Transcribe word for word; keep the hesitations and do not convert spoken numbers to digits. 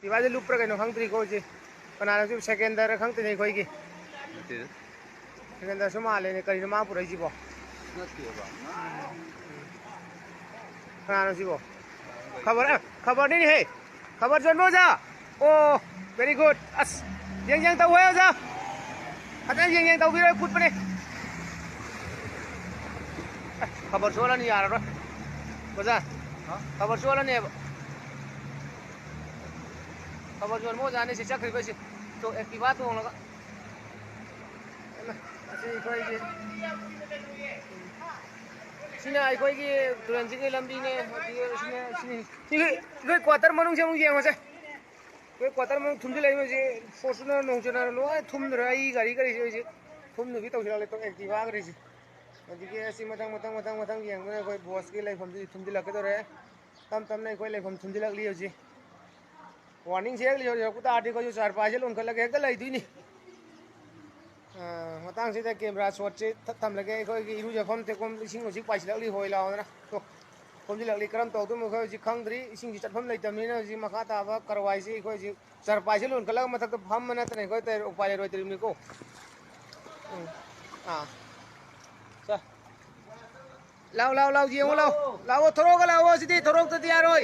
ꯗꯤꯚꯥꯏꯁꯁꯦ ꯂꯨꯞꯄ꯭ꯔꯥ ꯀꯩꯅꯣ ꯈꯪꯗ꯭ꯔꯤꯀꯣ ꯍꯧꯖꯤꯛ꯫ ꯀꯅꯥꯅꯣ ꯁꯤꯕꯨ? ꯁꯦꯀꯦꯟꯗꯔ ꯈꯪꯗꯦꯅꯦ ꯑꯩꯈꯣꯏꯒꯤ꯫ ꯅꯠꯇꯦꯗ꯫ ꯁꯦꯀꯦꯟꯗꯔꯁꯨ ꯃꯥꯜꯂꯦꯅꯦ꯫ ꯀꯔꯤꯅꯣ ꯃꯥ ꯄꯨꯔꯛꯏꯁꯤꯕꯣ? ꯅꯠꯇꯦꯕ꯫ ꯀꯅꯥꯅꯣ ꯁꯤꯕꯣ? ꯈꯕꯔ, ꯑꯦ, ꯈꯕꯔꯅꯤꯅꯦꯍꯦ꯫ ꯈꯕꯔ ꯆꯣꯟꯕ ꯑꯣꯖꯥ꯫ ꯑꯣ, very good꯫ ꯑꯁ, ꯌꯦꯡ ꯌꯦꯡ ꯇꯧꯍꯦ ꯑꯣꯖꯥ꯫ ꯐꯖꯅ ꯌꯦꯡ ꯌꯦꯡ ꯇꯧꯕꯤꯔꯣ, ꯀꯨꯠꯄꯅꯦ꯫ ꯑꯦ, ꯈꯕꯔ ꯆꯣꯜꯂꯅꯤ, ꯌꯥꯔꯔꯣꯏ꯫ ꯑꯣꯖꯥ, ꯈꯕꯔ ꯆꯣꯜꯂꯅꯦꯕ꯫ ꯈꯕꯔ ꯌꯣꯟꯕ ꯑꯣꯖꯥꯅꯤ ꯁꯤ ꯆꯠꯈ꯭ꯔꯤꯕꯁꯤ꯫ ꯇꯣ-, Activa ꯇꯣꯡꯂꯒ꯫ ꯑꯁꯤ ꯑꯩꯈꯣꯏꯒꯤ, ꯁꯤꯅ ꯑꯩꯈꯣꯏꯒꯤ ꯇꯨꯔꯦꯟꯁꯤꯒꯤ ꯂꯝꯕꯤꯅꯦ꯫ ꯑꯗꯒꯤ ꯁꯤꯅ, ꯁꯤꯅꯤ꯫ ꯁꯤ ꯑꯩꯈꯣꯏ quarter ꯃꯅꯨꯡꯁꯦ ꯑꯃꯨꯛ ꯌꯦꯡꯉꯨꯁꯦ꯫ ꯑꯩꯈꯣꯏ quarter ꯃꯅꯨꯡ ꯊꯨꯝꯖꯤꯜꯂꯛꯏꯕꯁꯤ Fortuner ꯅꯨꯡꯆꯨꯅꯔ ꯂꯣꯏ ꯊꯨꯝꯗ꯭ꯔꯦ꯫ ꯑꯩ ꯒꯥꯔꯤ, ꯒꯥꯔꯤꯁꯦ ꯍꯧꯖꯤꯛ ꯊꯨꯝꯅꯕꯤ ꯇꯧꯁꯤꯜꯂꯛꯂꯦ, ꯇꯣ Activa ꯒꯥꯔꯤꯁꯦ꯫ ꯑꯗꯒꯤ ꯑꯁꯤ ꯃꯊꯪ, ꯃꯊꯪ, ꯃꯊꯪ, ꯃꯊꯪ ꯌꯦꯡꯕꯗ ꯑꯩꯈꯣꯏ boss ꯀꯤ ꯂꯩꯐꯝꯁꯤ ꯊꯨꯝꯖꯤꯜꯂꯛꯀꯗꯧꯔꯦ꯫ ꯇꯞ ꯇꯞꯅ ꯑꯩꯈꯣꯏ ꯂꯩꯐꯝ ꯊꯨꯝꯖꯤꯜꯂꯛꯂꯤ ꯍꯧꯖꯤꯛ꯫ Warning ꯁꯦ ꯍꯦꯛ ꯌꯧꯔꯛꯄ ꯇꯥꯔꯗꯤ ꯑꯩꯈꯣꯏꯁꯨ ꯆꯥꯔꯄꯥꯏꯁꯦ ꯂꯣꯟꯈꯠꯂꯒ ꯍꯦꯛꯇ ꯂꯩꯗꯣꯏꯅꯤ꯫ ꯑ, ꯃꯇꯥꯡꯁꯤꯗ camera shot ꯁꯦ ꯊ-, ꯊꯝꯂꯒꯦ꯫ ꯑꯩꯈꯣꯏꯒꯤ ꯏꯔꯨꯖꯐꯝ ꯇꯦꯛꯐꯝ ꯏꯁꯤꯡ ꯍꯧꯖꯤꯛ ꯄꯥꯏꯁꯤꯜꯂꯛꯂꯤ ꯍꯣꯏ ꯂꯥꯎꯗꯅ꯫ ꯇꯣ, ꯊꯨꯝꯖꯤꯜꯂꯛꯂꯤ꯫ ꯀꯔꯝ ꯇꯧꯗꯣꯏꯅꯣ ꯑꯩꯈꯣꯏ ꯍꯧꯖꯤꯛ ꯈꯪꯗ꯭ꯔꯤ꯫ ꯏꯁꯤꯡꯁꯤ ꯆꯠꯐꯝ ꯂꯩꯇꯕꯅꯤꯅ ꯍꯧꯖꯤꯛ ꯃꯈꯥ ꯇꯥꯕ ꯀꯔꯋꯥꯏꯁꯤ ꯑꯩꯈꯣꯏ ꯍꯧꯖꯤꯛ ꯆꯥꯔꯄꯥꯏꯁꯦ ꯂꯣꯟꯈꯠꯂꯒ ꯃꯊꯛꯇ ꯐꯝꯕ ꯅꯠꯇꯅ ꯑꯩꯈꯣꯏ ꯇꯧ-, ꯎꯄꯥꯏ ꯂꯩꯔꯣꯏꯗꯧꯔꯤꯕꯅꯤꯀꯣ꯫ ꯎꯝ꯫ ꯑꯥ꯫ ꯁꯦ꯫ ꯂꯥꯎ, ꯂꯥꯎ, ꯂꯥꯎ, ꯌꯦꯡꯉꯨ, ꯂꯥꯎ꯫ ꯂꯥꯛꯑꯣ, ꯊꯣꯔꯛꯑꯒ ꯂꯥꯛꯑꯣ ꯁꯤꯗꯤ, ꯊꯣꯔꯛꯇꯗꯤ ꯌꯥꯔꯣꯏ꯫